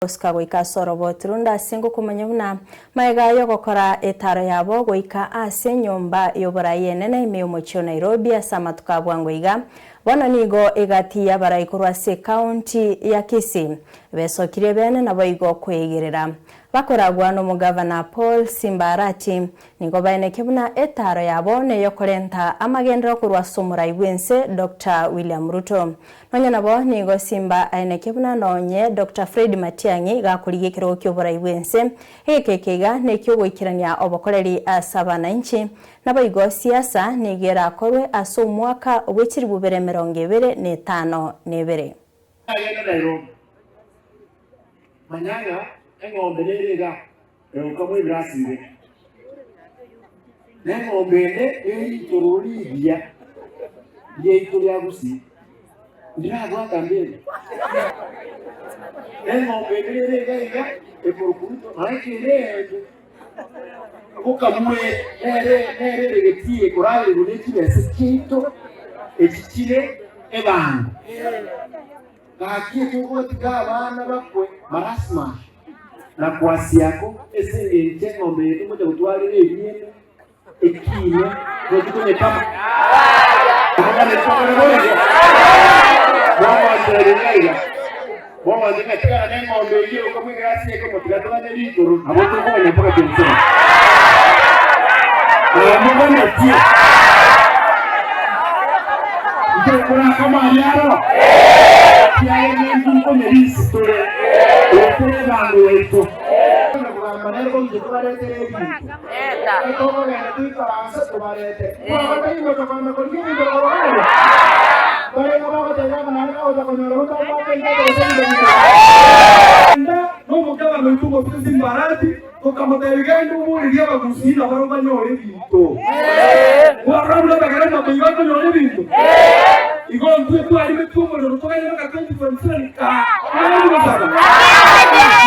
Gosika goika ase oroboti runde ase ngokomanya buna magega y'ogokora etaaro yabo goika ase enyomba y'oborai enene ime y'omochie o Nairobi ase amatuko a bwango iga. Bono nigo egati y'abarai korwa ase ecounty ya Kisii besokirie bene naboigo kweigerera. Bakoragwa nomogavana Paul Simba Arati Nigo baenekia buna etaaro yabo neyokorenta amagenderero korwa ase omorai bw'ense Doctor William Ruto. Nonya nabo nigo Simba aenekia buna nonye Doctor Fred Matiang'i gakorigia ekerogo ki'oborai bw'ense, egeka eke iga nekiogoikerania obokoreri ase abanainchi. Naboigo siasa nigo erakorwe ase omwaka bwe chilifu bere emerongo ebere na etano na ebere. Agende Nairobi. Manya ng'a eng'ombe nere igaa. Egokamwa ebirasi bibere, na eng'ombe ende neritororo rigiya riaito ria gusii, ndirabwata mbere. Na eng'ombe ende nere iga iga ekorokwa Ruto, nonya kere ende gokamwa ere, nere nere ere getii ekoragererwa ne chibesa chiaito echi chire ebango. Gaki etogotiga abana bakwe marasmash na kwasiako ase engencho eng'ombe eye togocha gotwarera ebiene ekiine tochi konyekama. Bogotebiria iga, bogotebi ng'a tigana na eng'ombe eyio okamwa egrasi ekemo tiga toganye rikoro nabo tokoganya mpaka tensemo. Namoganetie ntokoraka amari aro ekiagera intwe nkomerisi tore goetera ebango yaito. Kogamba nere goinche tobaretere ebinto etokogenda toikaranse tobarete twabatebia gocha kogenda korigia ebinto korwa barenge bagoteba ng'a naende bagocha konyora Ruto abwate enchera gose ebinto binde. Enda nomogabane oito omotwe Simbarati, tokamotebia, Genda oborerie abagusii nabarabwo banyore ebinto. Mwarora buna abagere makoyi bakonyora ebinto? Igo intwe twarimetwe omorero togende mpaka 2027 kaa togende gosaba.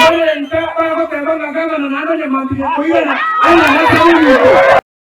Marenta bagoteba ng'a gavana naende onye mambia koirana airane asabe ebinto.